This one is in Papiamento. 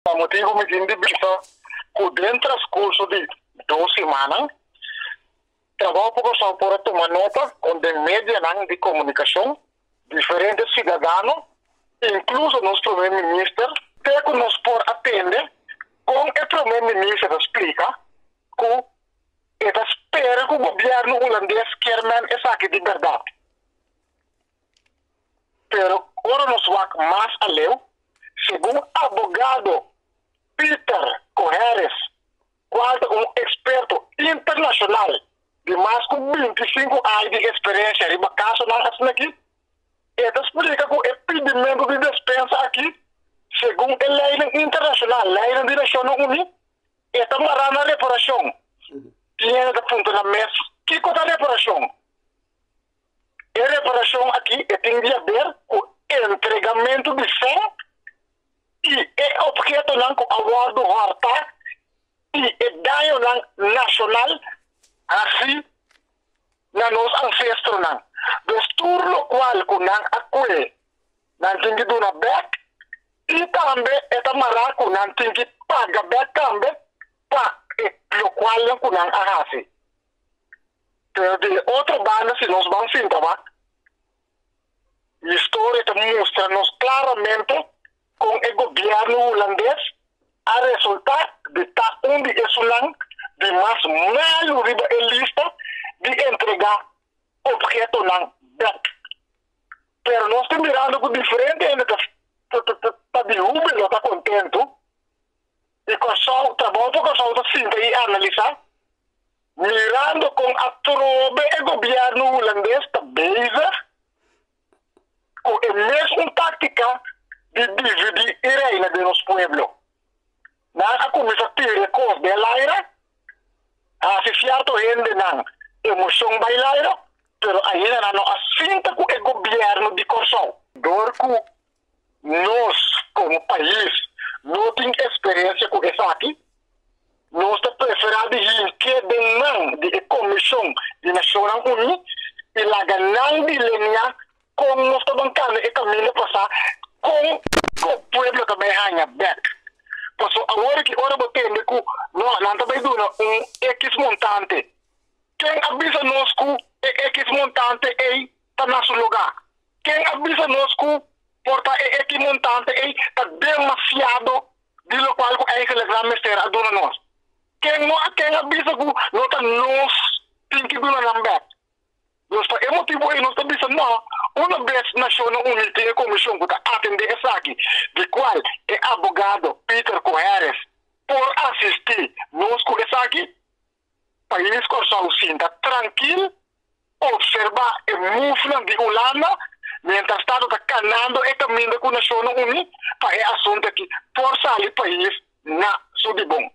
Pa motibu mi tin di bisa ku den transkurso di dos simannan, Trabou pa Kòrsou por a tuma nota kon den medianan di komunikashon diferente siudadano, inkluso nos promé minister, te ku nos por a tende kon e promé minister ta splika ku e ta spera ku gobièrnu hulandes kier men esaki di bèrdat. Pero ora nos wak mas aleu, segun abogado Peter Coheres, cual ta un experto internacional di mas cu 25 aña di experiencia riba casonan asina aki, e ta splica cu e pidimento di despensa aki, segun e leynan internacional, leynan di Nacionnan Uni, e ta mara na reparacion. Tin hende ta puntra nan mes, kico ta reparacion? E reparashon aki e tin di haber ku entregamentu di sèn i e ophetonan ku a wòrdu hòrtá i e dañonan nashonal hasí na nos ansestronan. Dus tur lokual ku nan a kue nan tin di duna bèk i tambe e ta mará ku nan tin ki paga bèk tambe pa e lokualnan ku nan a hasi. Pero di e otro banda si nos ban sinta wak, historia ta mustra nos claramente con e gobierno Hulandes a resulta di ta un di esunnan di mas malo riba e lista di entrega obhetonan bek. Pero nos ta mirando cu diferente hende ta ta di hubilo, ta contento y Corsou, Trabou pa Corsou ta sinta y analisa. Mirando kon atrobe e gobièrnu hulandes ta bezig ku e mesun táktika di dividí i reina den nos pueblo. Nan a kuminsá tira e kos den laira, hasi sierto hendenan emoshon bai laira, pero ainda nan no a sinta ku e gobièrnu di Kòrsou. Dor ku nos komo pais no tin eksperensia ku esaki, nos ta preferá di hink'é den man di e Komishon di Nashonnan Uní i laga nan dileniá kon nos ta ban kanda e kaminda pasá kon ku pueblo ta bai haña bèk. Pasobra awor aki ora bo tende ku no, nan ta bai duna un ekis montante, ken a bisa nos ku e ekis montante ei ta na su lugá? Ken a bisa nos ku por ta e eki montante ei ta demasiado di lokual ku eigenlijk nan mester a duna nos? Ken no a ken a bisa ku no ta nos tin ki duna nan bèk? Dus pa e motibu ei nos ta bisa no, una bes Nashonnan Uní tin e komishon ku ta atendé esaki, di kual e abogado Peter Coheres por asistí nos ku esaki, Pais Kòrsou sinta trankil, opservá e mufnan di Hulanda, mientras tanto ta kanando e kaminda ku Nashonnan Uní pa e asuntu aki por sali pais na su di bon.